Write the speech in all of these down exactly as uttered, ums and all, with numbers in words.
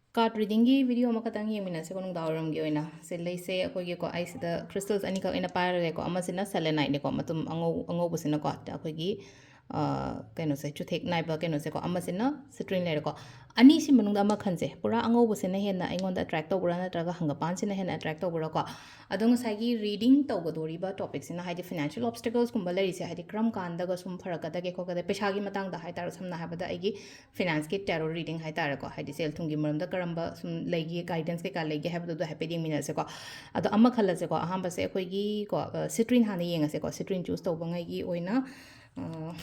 Card readingꯒꯤ video ꯑꯃꯈꯛꯇꯪ ꯌꯦꯡꯃꯤꯟꯅꯁꯦꯀꯣ, ꯅꯨꯡꯗꯥꯡꯋꯥꯏꯔꯝꯒꯤ ꯑꯣꯏꯅ꯫ ꯁꯤ ꯂꯩꯁꯦ ꯑꯩꯈꯣꯏꯒꯤꯀꯣ, ꯑꯩ ꯁꯤꯗ crystals ꯑꯅꯤꯈꯛ ꯑꯩꯅ ꯄꯥꯏꯔꯒꯦꯀꯣ꯫ ꯑꯃꯁꯤꯅ seleniteꯅꯤꯀꯣ, ꯃꯇꯨꯝ ꯑꯉꯧ-, ꯑꯉꯧꯕꯁꯤꯅꯀꯣ, ꯑꯩꯈꯣꯏꯒꯤ, ꯑ, ꯀꯩꯅꯣꯁꯦ, ꯆꯨꯊꯦꯛ ꯅꯥꯏꯕ ꯀꯩꯅꯣꯁꯦꯀꯣ꯫ ꯑꯃꯁꯤꯅ citrine ꯂꯩꯔꯦꯀꯣ꯫ ꯑꯅꯤꯁꯤ ꯃꯅꯨꯡꯗ ꯑꯃ ꯈꯟꯁꯦ, ꯄꯨꯔꯥ ꯑꯉꯧꯕꯁꯤꯅ ꯍꯦꯟꯅ ꯑꯩꯉꯣꯟꯗ attract ꯇꯧꯕ꯭ꯔꯥ ꯅꯠꯇ꯭ꯔꯒ ꯍꯪꯒꯄꯥꯟꯁꯤꯅ ꯍꯦꯟꯅ attract ꯇꯧꯕ꯭ꯔꯥꯀꯣ꯫ ꯑꯗꯣ ꯉꯁꯥꯏꯒꯤ reading ꯇꯧꯒꯗꯣꯔꯤꯕ topicꯁꯤꯅ, ꯍꯥꯏꯗꯤ financial obstaclesꯀꯨꯝꯕ ꯂꯩꯔꯤꯁꯦ, ꯍꯥꯏꯗꯤ ꯀꯔꯝ ꯀꯥꯟꯗꯒ ꯁꯨꯝ ꯐꯔꯛꯀꯗꯒꯦ ꯈꯣꯠꯀꯗꯒꯦ, ꯄꯩꯁꯥꯒꯤ ꯃꯇꯥꯡꯗ ꯍꯥꯏꯇꯥꯔꯦ, ꯁꯝꯅ ꯍꯥꯏꯔꯕꯗ ꯑꯩꯒꯤ financeꯀꯤ tarot reading ꯍꯥꯏꯇꯥꯔꯦꯀꯣ, ꯍꯥꯏꯗꯤ ꯁꯦꯜ ꯊꯨꯝꯒꯤ ꯃꯔꯝꯗ ꯀꯔꯝꯕ ꯁꯨꯝ ꯂꯩꯒꯦ, guidance ꯀꯩꯀꯥ ꯂꯩꯒꯦ ꯍꯥꯏꯕꯗꯨ ꯑꯗꯨ ꯍꯥꯏꯐꯦꯠ ꯌꯦꯡꯃꯤꯟꯅꯁꯦꯀꯣ꯫ ꯑꯗꯣ ꯑꯃ ꯈꯜꯂꯁꯦꯀꯣ, ꯑꯍꯥꯟꯕꯁꯦ ꯑꯩꯈꯣꯏꯒꯤꯀꯣ, ꯑ, citrine ꯍꯥꯟꯅ ꯌꯦꯡꯉꯁꯦꯀꯣ꯫ Citrine choose ꯇꯧꯕꯉꯩꯒꯤ ꯑꯣꯏꯅ, ꯑ,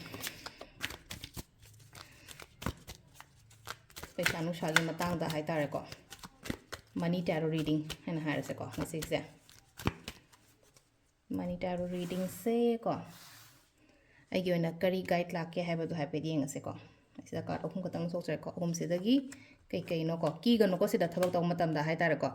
ꯄꯩꯁꯥ ꯅꯨꯡꯁꯥꯒꯤ ꯃꯇꯥꯡꯗ ꯍꯥꯏꯇꯥꯔꯦꯀꯣ, money tarot reading ꯍꯥꯏꯅ ꯍꯥꯏꯔꯁꯦꯀꯣ ꯉꯁꯤꯁꯦ꯫ Money tarot readingꯁꯦꯀꯣ, ꯑꯩꯒꯤ ꯑꯣꯏꯅ ꯀꯔꯤ guide ꯂꯥꯛꯀꯦ ꯍꯥꯏꯕꯗꯣ ꯍꯥꯏꯐꯦꯠ ꯌꯦꯡꯉꯁꯦꯀꯣ꯫ ꯁꯤꯗ card ꯑꯍꯨꯝ ꯈꯛꯇꯪ ꯊꯣꯛꯆꯔꯦꯀꯣ꯫ ꯑꯍꯨꯝꯁꯤꯗꯒꯤ ꯀꯩ ꯀꯩꯅꯣꯀꯣ, ꯀꯤꯒꯅꯨꯀꯣ, ꯁꯤꯗ ꯊꯕꯛ ꯇꯧꯕ ꯃꯇꯝꯗ ꯍꯥꯏꯇꯥꯔꯦꯀꯣ꯫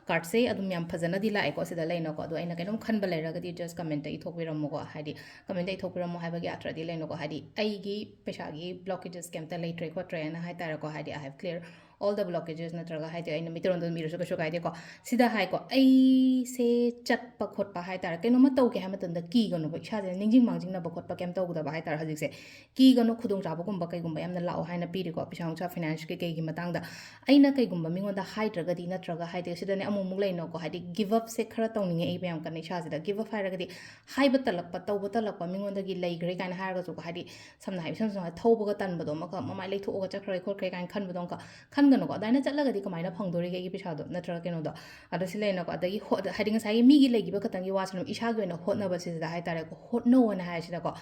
Cardꯁꯦ ꯑꯗꯨꯝ ꯌꯥꯝ ꯐꯖꯅꯗꯤ ꯂꯥꯛꯑꯦꯀꯣ, ꯁꯤꯗ ꯂꯩꯅꯀꯣ꯫ ꯑꯗꯣ ꯑꯩꯅ ꯀꯩꯅꯣꯝ ꯈꯟꯕ ꯂꯩꯔꯒꯗꯤ just commentꯇ ꯏꯊꯣꯛꯄꯤꯔꯝꯃꯨꯀꯣ꯫ ꯍꯥꯏꯗꯤ commentꯇ ꯏꯊꯣꯛꯄꯤꯔꯝꯃꯣ ꯍꯥꯏꯕꯒꯤ ꯑꯥꯔꯊꯗꯤ ꯂꯩꯅꯀꯣ꯫ ꯍꯥꯏꯗꯤ ꯑꯩꯒꯤ ꯄꯩꯁꯥꯒꯤ blockages ꯀꯩꯝꯇ ꯂꯩꯇ꯭ꯔꯦ ꯈꯣꯠꯇ꯭ꯔꯦꯅ ꯍꯥꯏꯇꯥꯔꯦꯀꯣ꯫ ꯍꯥꯏꯗꯤ I have clear all the blockages, ꯅꯠꯇ꯭ꯔꯒ ꯍꯥꯏꯗꯤ ꯑꯩꯅ ꯃꯤꯇꯔꯣꯟꯗ ꯑꯗꯨꯝ ꯏꯔꯁꯨ ꯀꯩꯁꯨ ꯀꯥꯏꯗꯦꯀꯣ꯫ ꯁꯤꯗ ꯍꯥꯏꯀꯣ, ꯑꯩꯁꯦ ꯆꯠꯄ ꯈꯣꯠꯄ ꯍꯥꯏꯇꯥꯔꯦ, ꯀꯩꯅꯣꯝꯃ ꯇꯧꯒꯦ ꯍꯥꯏꯕ ꯃꯇꯝꯗ ꯀꯤꯒꯅꯨꯕ, ꯏꯁꯥꯁꯦ ꯅꯤꯡꯁꯤꯡ ꯃꯥꯡꯖꯤꯡꯅꯕ ꯈꯣꯠꯄ ꯀꯩꯝ ꯇꯧꯒꯗꯕ ꯍꯥꯏꯇꯥꯔꯦ꯫ ꯍꯧꯖꯤꯛꯁꯦ ꯀꯤꯒꯅꯨ, ꯈꯨꯗꯣꯡꯆꯥꯕꯒꯨꯝꯕ ꯀꯩꯒꯨꯝꯕ ꯌꯥꯝꯅ ꯂꯥꯛꯑꯣ ꯍꯥꯏꯅ ꯄꯤꯔꯤꯀꯣ, ꯄꯩꯁꯥ ꯅꯨꯡꯁꯥ financeꯀꯤ ꯀꯩꯒꯤ ꯃꯇꯥꯡꯗ꯫ ꯑꯩꯅ ꯀꯩꯒꯨꯝꯕ ꯃꯤꯉꯣꯟꯗ ꯍꯥꯏꯗ꯭ꯔꯒꯗꯤ, ꯅꯠꯇ꯭ꯔꯒ ꯍꯥꯏꯗꯤ ꯁꯤꯗꯅꯦ ꯑꯃꯨꯛ ꯑꯃꯨꯛ ꯂꯩꯅꯀꯣ, ꯍꯥꯏꯗꯤ give upꯁꯦ ꯈꯔ ꯇꯧꯅꯤꯡꯉꯛꯏꯕ ꯌꯥꯝ ꯀꯟꯅ ꯏꯁꯥꯁꯤꯗ꯫ Give up ꯍꯥꯏꯔꯒꯗꯤ ꯍꯥꯏꯕ ꯇꯜꯂꯛꯄ, ꯇꯧꯕ ꯇꯜꯂꯛꯄ, ꯃꯤꯉꯣꯟꯗꯒꯤ ꯂꯩꯈ꯭ꯔꯦ ꯀꯥꯏꯅ ꯍꯥꯏꯔꯒꯁꯨꯀꯣ, ꯍꯥꯏꯗꯤ ꯁꯝꯅ ꯍꯥꯏꯕ, ꯏꯁꯝ ꯁꯝꯅ ꯍꯥꯏꯕ, ꯊꯧꯕꯒ ꯇꯟꯕꯗꯣ ꯑꯃꯈꯛ, ꯃꯃꯥꯏ ꯂꯩꯊꯣꯛꯑꯒ ꯆꯠꯈ꯭ꯔꯦ ꯈꯣꯠꯈ꯭ꯔꯦ ꯀꯥꯏꯅ ꯈꯟꯕꯗꯣ ꯑꯃꯈꯛ ꯈꯟꯒꯅꯨꯀꯣ꯫ ꯑꯗꯨꯃꯥꯏꯅ ꯆꯠꯂꯒꯗꯤ ꯀꯃꯥꯏꯅ ꯐꯪꯗꯣꯔꯤꯒꯦ ꯑꯩꯒꯤ ꯄꯩꯁꯥꯗꯣ, ꯅꯠꯇ꯭ꯔꯒ ꯀꯩꯅꯣꯗꯣ? ꯑꯗꯣ ꯁꯤ ꯂꯩꯅꯀꯣ꯫ ꯑꯗꯒꯤ ꯍꯣ-, ꯍꯥꯏꯗꯤ ꯉꯁꯥꯏꯒꯤ ꯃꯤꯒꯤ ꯂꯩꯈꯤꯕ ꯈꯛꯇꯪꯒꯤ ꯋꯥꯁꯨ ꯅꯠꯇꯕ, ꯏꯁꯥꯒꯤ ꯑꯣꯏꯅ ꯍꯣꯠꯅꯕꯁꯤꯗ ꯍꯥꯏꯇꯥꯔꯦꯀꯣ, ꯍꯣꯠꯅꯧꯑꯅ ꯍꯥꯏꯁꯤꯗꯀꯣ,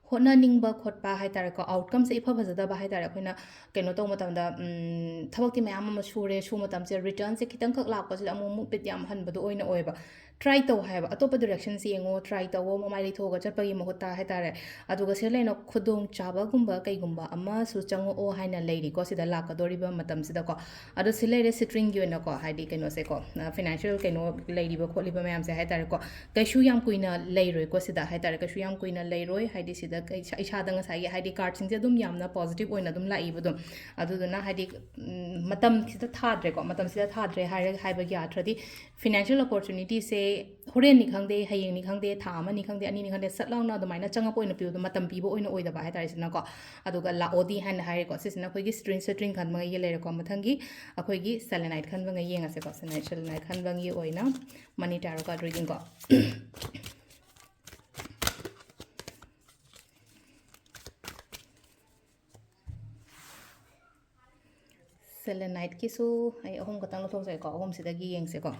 ꯍꯣꯠꯅꯅꯤꯡꯕ ꯈꯣꯠꯄ ꯍꯥꯏꯇꯥꯔꯦꯀꯣ, outcomeꯁꯦ ꯏꯐ ꯐꯖꯗꯕ ꯍꯥꯏꯇꯥꯔꯦ꯫ ꯑꯩꯈꯣꯏꯅ ꯀꯩꯅꯣ ꯇꯧꯕ ꯃꯇꯝꯗ, ꯎꯝ, ꯊꯕꯛꯇꯤ ꯃꯌꯥꯝ ꯑꯃ ꯁꯨꯔꯦ, ꯁꯨ ꯃꯇꯝꯁꯦ returnꯁꯦ ꯈꯤꯇꯪꯈꯛ ꯂꯥꯛꯄꯁꯤꯗ ꯑꯃꯨꯛ ꯑꯃꯨꯛ ꯕꯤꯠ ꯌꯥꯝ ꯍꯟꯕꯗꯣ ꯑꯣꯏꯅ ꯑꯣꯏꯌꯦꯕ꯫ ꯇ꯭ꯔꯥꯏ ꯇꯧ ꯍꯥꯏꯕ, ꯑꯇꯣꯞꯄ ꯗꯥꯏꯔꯦꯛꯁꯟꯁ ꯌꯦꯡꯉꯣ, ꯇ꯭ꯔꯥꯏ ꯇꯧꯋꯣ, ꯃꯃꯥꯏ ꯂꯩꯊꯣꯛꯑꯒ ꯆꯠꯄꯒꯤ ꯃꯍꯨꯠꯇ ꯍꯥꯏ ꯇꯥꯔꯦ꯫ ꯑꯗꯨꯒ ꯁꯤꯗ ꯂꯩꯅ ꯈꯨꯗꯣꯡꯆꯥꯕꯒꯨꯝꯕ ꯀꯩꯒꯨꯝꯕ ꯑꯃꯁꯨ ꯆꯪꯉꯛꯑꯣ ꯍꯥꯏꯅ ꯂꯩꯔꯤꯀꯣ, ꯁꯤꯗ ꯂꯥꯛꯀꯗꯧꯔꯤꯕ ꯃꯇꯝꯁꯤꯗꯀꯣ꯫ ꯑꯗꯣ ꯁꯤ ꯂꯩꯔꯦ ꯁꯤꯇ꯭ꯔꯤꯟꯒꯤ ꯑꯣꯏꯅꯀꯣ, ꯍꯥꯏꯗꯤ ꯀꯩꯅꯣꯁꯦꯀꯣ, ꯐꯥꯏꯅꯥꯟꯁꯤꯌꯦꯜ ꯀꯩꯅꯣ ꯂꯩꯔꯤꯕ ꯈꯣꯠꯂꯤꯕ ꯃꯌꯥꯝꯁꯦ ꯍꯥꯏ ꯇꯥꯔꯦꯀꯣ, ꯀꯩꯁꯨ ꯌꯥꯝ ꯀꯨꯏꯅ ꯂꯩꯔꯣꯏꯀꯣ ꯁꯤꯗ ꯍꯥꯏ ꯇꯥꯔꯦ, ꯀꯩꯁꯨ ꯌꯥꯝ ꯀꯨꯏꯅ ꯂꯩꯔꯣꯏ꯫ ꯍꯥꯏꯗꯤ ꯁꯤꯗ ꯀꯩ-, ꯏꯁꯥꯗ ꯉꯁꯥꯏꯒꯤ ꯍꯥꯏꯗꯤ ꯀꯥꯔꯠꯁꯤꯡꯁꯦ ꯑꯗꯨꯝ ꯌꯥꯝꯅ ꯄꯣꯖꯤꯇꯤꯚ ꯑꯣꯏꯅ ꯑꯗꯨꯝ ꯂꯥꯛꯏꯕ ꯑꯗꯨꯝ꯫ ꯑꯗꯨꯗꯨꯅ ꯍꯥꯏꯗꯤ ꯎꯝ, ꯃꯇꯝꯁꯤꯗ ꯊꯥꯗ꯭ꯔꯦꯀꯣ, ꯃꯇꯝꯁꯤꯗ ꯊꯥꯗ꯭ꯔꯦ ꯍꯥꯏꯔ-, ꯍꯥꯏꯕꯒꯤ ꯑꯥꯔꯊꯗꯤ ꯐꯥꯏꯅꯥꯟꯁꯤꯌꯦꯜ ꯑꯣꯄꯣꯔꯆꯨꯅꯤꯇꯤꯁꯦ ꯍꯣꯔꯦꯟꯅꯤ ꯈꯪꯗꯦ, ꯍꯌꯦꯡꯅꯤ ꯈꯪꯗꯦ, ꯊꯥ ꯑꯃꯅꯤ ꯈꯪꯗꯦ, ꯑꯅꯤꯅꯤ ꯈꯪꯗꯦ, ꯁꯠ ꯂꯥꯎꯅ ꯑꯗꯨꯃꯥꯏꯅ ꯆꯪꯉꯛꯄ ꯑꯣꯏꯅ ꯄꯤꯕꯗꯣ, ꯃꯇꯝ ꯄꯤꯕ ꯑꯣꯏꯅ ꯑꯣꯏꯗꯕ ꯍꯥꯏ ꯇꯥꯔꯦ ꯁꯤꯅꯀꯣ꯫ ꯑꯗꯨꯒ ꯂꯥꯛꯑꯣꯗꯤ ꯍꯥꯏꯅ ꯍꯥꯏꯔꯦꯀꯣ꯫ ꯁꯤꯁꯤꯅ ꯑꯩꯈꯣꯏꯒꯤ ꯁꯤꯇ꯭ꯔꯤꯟ, ꯁꯤꯇ꯭ꯔꯤꯟ ꯈꯟꯕꯉꯩꯒꯤ ꯂꯩꯔꯦꯀꯣ꯫ ꯃꯊꯪꯒꯤ ꯑꯩꯈꯣꯏꯒꯤ ꯁꯦꯂꯦꯅꯥꯏꯠ ꯈꯟꯕꯉꯩ ꯌꯦꯡꯉꯁꯦꯀꯣ꯫ ꯁꯦꯂꯦꯅꯥꯏꯠ, ꯁꯦꯂꯦꯅꯥꯏꯠ ꯈꯟꯕꯒꯤ ꯑꯣꯏꯅ ꯃꯅꯤ ꯇꯥꯔꯣ ꯀꯥꯔꯠ ꯔꯤꯗꯤꯡꯀꯣ꯫ ꯁꯦꯂꯦꯅꯥꯏꯠꯀꯤꯁꯨ ꯑꯩ ꯑꯍꯨꯝ ꯈꯛꯇꯪ ꯂꯧꯊꯣꯛꯆꯒꯦꯀꯣ, ꯑꯍꯨꯝꯁꯤꯗꯒꯤ ꯌꯦꯡꯁꯦꯀꯣ꯫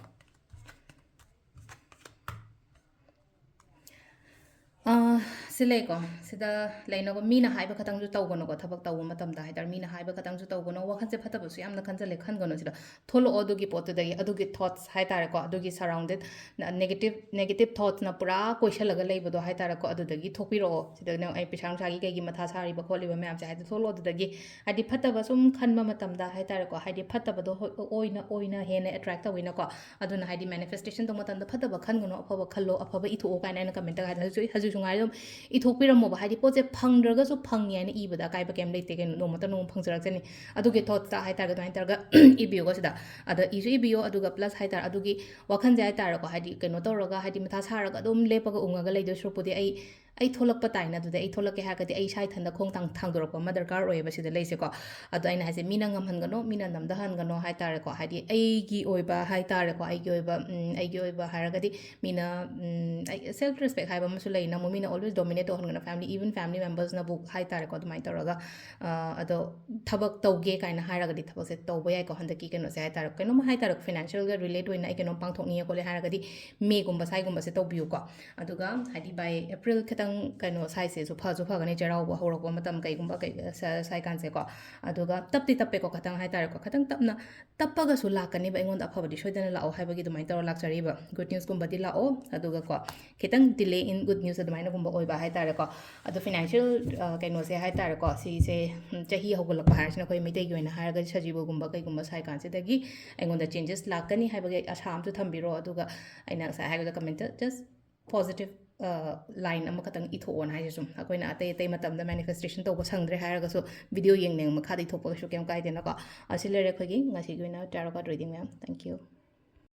ꯑꯥ, ꯁꯤ ꯂꯩꯀꯣ, ꯁꯤꯗ ꯂꯩꯅꯕ ꯃꯤꯅ ꯍꯥꯏꯕ ꯈꯛꯇꯪꯁꯨ ꯇꯧꯒꯅꯨꯀꯣ, ꯊꯕꯛ ꯇꯧꯕ ꯃꯇꯝꯗ ꯍꯥꯏ ꯇꯥꯔꯦ, ꯃꯤꯅ ꯍꯥꯏꯕ ꯈꯛꯇꯪꯁꯨ ꯇꯧꯒꯅꯨ, ꯋꯥꯈꯜꯁꯦ ꯐꯠꯇꯕꯁꯨ ꯌꯥꯝꯅ ꯈꯟꯖꯜꯂꯦ, ꯈꯟꯒꯅꯨ ꯁꯤꯗ꯫ ꯊꯣꯛꯂꯛꯑꯣ ꯑꯗꯨꯒꯤ ꯄꯣꯠꯇꯨꯗꯒꯤ, ꯑꯗꯨꯒꯤ ꯊꯣꯠꯁ ꯍꯥꯏ ꯇꯥꯔꯦꯀꯣ, ꯑꯗꯨꯒꯤ ꯁꯔꯥꯎꯟꯗꯦꯠ, ꯅꯦꯒꯦꯇꯤꯞ, ꯅꯦꯒꯦꯇꯤꯞ ꯊꯣꯠꯁꯅ ꯄꯨꯔꯥ ꯀꯣꯏꯁꯜꯂꯒ ꯂꯩꯕꯗꯣ ꯍꯥꯏ ꯇꯥꯔꯦꯀꯣ, ꯑꯗꯨꯗꯒꯤ ꯊꯣꯛꯄꯤꯔꯛꯑꯣ꯫ ꯁꯤꯗ ꯅꯪ ꯑꯩ ꯄꯩꯁꯥ ꯅꯨꯡꯁꯥꯒꯤ ꯀꯩꯒꯤ ꯃꯊꯥ ꯁꯥꯔꯤꯕ ꯈꯣꯠꯂꯤꯕ ꯃꯌꯥꯝꯁꯦ ꯍꯥꯏꯗꯤ ꯊꯣꯛꯂꯛꯑꯣ ꯑꯗꯨꯗꯒꯤ꯫ ꯍꯥꯏꯗꯤ ꯐꯠꯇꯕ ꯁꯨꯝ ꯈꯟꯕ ꯃꯇꯝꯗ ꯍꯥꯏ ꯇꯥꯔꯦꯀꯣ, ꯍꯥꯏꯗꯤ ꯐꯠꯇꯕꯗꯣ ꯍꯣ-, ꯑꯣꯏꯅ, ꯑꯣꯏꯅ ꯍꯦꯟꯅ ꯑꯦꯇ꯭ꯔꯦꯛ ꯇꯧꯋꯤꯅꯀꯣ꯫ ꯑꯗꯨꯅ ꯍꯥꯏꯗꯤ ꯃꯦꯅꯤꯐꯦꯁꯇꯦꯁꯟ ꯇꯧꯕ ꯃꯇꯝꯗ ꯐꯠꯇꯕ ꯈꯟꯒꯅꯨ, ꯑꯐꯕ ꯈꯜꯂꯣ, ꯑꯐꯕ ꯏꯊꯣꯛꯑꯣ ꯀꯥꯏꯅ ꯑꯩꯅ ꯀꯃꯦꯟꯇꯒ ꯍꯥꯏꯗꯅ ꯍꯧꯖꯤꯛ, ꯍꯧꯖꯤꯛꯁꯨ ꯉꯥꯏꯔꯦ ꯑꯗꯨꯝ ꯏꯊꯣꯛꯄꯤꯔꯝꯃꯣꯕ꯫ ꯍꯥꯏꯗꯤ ꯄꯣꯠꯁꯦ ꯐꯪꯗ꯭ꯔꯒꯁꯨ ꯐꯪꯉꯦ ꯍꯥꯏꯅ ꯏꯕꯗ ꯑꯀꯥꯏꯕ ꯀꯩꯝ ꯂꯩꯇꯦ ꯀꯩꯅꯣ, ꯅꯣꯡꯃꯇ ꯅꯣꯡꯃ ꯐꯪꯖꯔꯛꯆꯅꯤ꯫ ꯑꯗꯨꯒꯤ ꯊꯣꯠꯁꯇ ꯍꯥꯏ ꯇꯥꯔꯒ ꯑꯗꯨꯃꯥꯏꯅ ꯇꯧꯔꯒ ꯏꯕꯤꯌꯣꯀꯣ ꯁꯤꯗ꯫ ꯑꯗ ꯏꯁꯨ ꯏꯕꯤꯌꯣ, ꯑꯗꯨꯒ ꯄ꯭ꯂꯁ ꯍꯥꯏ ꯇꯥꯔꯦ ꯑꯗꯨꯒꯤ ꯋꯥꯈꯜꯁꯦ ꯍꯥꯏ ꯇꯥꯔꯦꯀꯣ, ꯍꯥꯏꯗꯤ ꯀꯩꯅꯣ ꯇꯧꯔꯒ, ꯍꯥꯏꯗꯤ ꯃꯊꯥ ꯁꯥꯔꯒ ꯑꯗꯨꯝ ꯂꯦꯞꯄꯒ ꯎꯪꯉꯒ ꯂꯩꯗꯣꯏ ꯁꯔꯨꯛꯄꯨꯗꯤ ꯑꯩ, ꯑꯩ ꯊꯣꯛꯂꯛꯄ ꯇꯥꯏꯅ ꯑꯗꯨꯗ ꯑꯩ ꯊꯣꯛꯂꯛꯀꯦ ꯍꯥꯏꯔꯒꯗꯤ ꯑꯩ ꯏꯁꯥ ꯏꯊꯟꯗ ꯈꯣꯡ ꯊꯥꯡ-, ꯊꯥꯡꯗꯣꯔꯛꯄ ꯑꯃ ꯗꯔꯀꯥꯔ ꯑꯣꯏꯌꯦꯕ ꯁꯤꯗ ꯂꯩꯁꯦꯀꯣ꯫ ꯑꯗꯣ ꯑꯩꯅ ꯍꯥꯏꯁꯦ ꯃꯤꯅ ꯉꯝꯍꯟꯒꯅꯣ, ꯃꯤꯅ ꯅꯝꯊꯍꯟꯒꯅꯣ ꯍꯥꯏ ꯇꯥꯔꯦꯀꯣ꯫ ꯍꯥꯏꯗꯤ ꯑꯩꯒꯤ ꯑꯣꯏꯕ ꯍꯥꯏ ꯇꯥꯔꯦꯀꯣ, ꯑꯩꯒꯤ ꯑꯣꯏꯕ, ꯎꯝ, ꯑꯩꯒꯤ ꯑꯣꯏꯕ ꯍꯥꯏꯔꯒꯗꯤ ꯃꯤꯅ, ꯎꯝ, ꯑꯩ self respect ꯍꯥꯏꯕ ꯑꯃꯁꯨ ꯂꯩꯅ ꯑꯃꯨꯛ ꯃꯤꯅ always dominate ꯇꯧꯍꯟꯒꯅꯣ, family, even family members ꯅꯕꯨ ꯍꯥꯏ ꯇꯥꯔꯦꯀꯣ, ꯑꯗꯨꯃꯥꯏꯅ ꯇꯧꯔꯒ, ꯑ, ꯑꯗꯣ ꯊꯕꯛ ꯇꯧꯒꯦ ꯀꯥꯏꯅ ꯍꯥꯏꯔꯒꯗꯤ ꯊꯕꯛꯁꯦ ꯇꯧꯕ ꯌꯥꯏꯀꯣ꯫ ꯍꯟꯗꯛꯀꯤ ꯀꯩꯅꯣꯁꯦ ꯍꯥꯏ ꯇꯥꯔꯦ, ꯀꯩꯅꯣꯝ ꯍꯥꯏ ꯇꯥꯔꯦ, ꯐꯥꯏꯅꯥꯟꯁꯤꯌꯦꯜꯒ ꯔꯤꯂꯦꯠ ꯑꯣꯏꯅ ꯑꯩ ꯀꯩꯅꯣꯝ ꯄꯥꯡꯊꯣꯛꯅꯤꯡꯉꯦ ꯈꯣꯠꯂꯦ ꯍꯥꯏꯔꯒꯗꯤ ꯃꯦꯒꯨꯝꯕ ꯁ꯭ꯋꯥꯏꯒꯨꯝꯕꯁꯦ ꯇꯧꯕꯤꯌꯨꯀꯣ꯫ ꯑꯗꯨꯒ ꯍꯥꯏꯗꯤ by April ꯈꯤꯇꯪ ꯀꯩꯅꯣ ꯁ꯭ꯋꯥꯏꯁꯦꯁꯨ ꯐꯁꯨ ꯐꯒꯅꯤ, ꯆꯩꯔꯥꯎꯕ ꯍꯧꯔꯛꯄ ꯃꯇꯝ ꯀꯩꯒꯨꯝꯕ ꯀꯩ ꯁ꯭ꯋꯥꯏ ꯀꯥꯟꯁꯦꯀꯣ꯫ ꯑꯗꯨꯒ ꯇꯞꯇꯤ ꯇꯞꯄꯦꯀꯣ, ꯈꯇꯪ ꯍꯥꯏꯇꯥꯔꯦꯀꯣ, ꯈꯇꯪ ꯇꯞꯅ ꯇꯞꯄꯒꯁꯨ ꯂꯥꯛꯀꯅꯤꯕ ꯑꯩꯉꯣꯟꯗ ꯑꯐꯕꯗꯤ ꯁꯣꯏꯗꯅ ꯂꯥꯛꯑꯣ ꯍꯥꯏꯕꯒꯤ ꯑꯗꯨꯃꯥꯏꯅ ꯇꯧꯔ ꯂꯥꯛꯆꯔꯤꯕ꯫ Good newsꯀꯨꯝꯕꯗꯤ ꯂꯥꯛꯑꯣ, ꯑꯗꯨꯒꯀꯣ ꯈꯤꯇꯪ delay in good news ꯑꯗꯨꯃꯥꯏꯅꯒꯨꯝꯕ ꯑꯣꯏꯕ ꯍꯥꯏꯇꯥꯔꯦꯀꯣ꯫ ꯑꯗꯣ financial ꯀꯩꯅꯣꯁꯦ ꯍꯥꯏꯇꯥꯔꯦꯀꯣ, ꯁꯤꯁꯦ ꯆꯍꯤ ꯍꯧꯒꯠꯂꯛꯄ ꯍꯥꯏꯔꯤꯁꯤꯅ ꯑꯩꯈꯣꯏ ꯃꯩꯇꯩꯒꯤ ꯑꯣꯏꯅ ꯍꯥꯏꯔꯒꯗꯤ ꯁꯖꯤꯕꯨꯒꯨꯝꯕ ꯀꯩꯒꯨꯝꯕ ꯁ꯭ꯋꯥꯏ ꯀꯥꯟꯁꯤꯗꯒꯤ ꯑꯩꯉꯣꯟꯗ changes ꯂꯥꯛꯀꯅꯤ ꯍꯥꯏꯕꯒꯤ ꯑꯁꯥ ꯑꯃꯁꯨ ꯊꯝꯕꯤꯔꯣ꯫ ꯑꯗꯨꯒ ꯑꯩꯅ ꯉꯁꯥꯏ ꯍꯥꯏꯕꯗ commentꯇ just positive line ꯑꯃꯈꯛꯇꯪ ꯏꯊꯣꯛꯑꯣꯅ ꯍꯥꯏꯁꯦ꯫ ꯁꯨꯝ ꯑꯩꯈꯣꯏꯅ ꯑꯇꯩ ꯑꯇꯩ ꯃꯇꯝꯗ manifestation ꯇꯧꯕ ꯁꯪꯗ꯭ꯔꯦ ꯍꯥꯏꯔꯒꯁꯨ video ꯌꯦꯡꯅꯤꯡ ꯃꯈꯥꯗ ꯏꯊꯣꯛꯄ ꯀꯩꯁꯨ ꯀꯩꯝ ꯀꯥꯏꯗꯦꯅꯀꯣ꯫ ꯑꯁꯤ ꯂꯩꯔꯦ ꯑꯩꯈꯣꯏꯒꯤ ꯉꯁꯤꯒꯤ ꯑꯣꯏꯅ tarot card reading, ma'am. Thank you.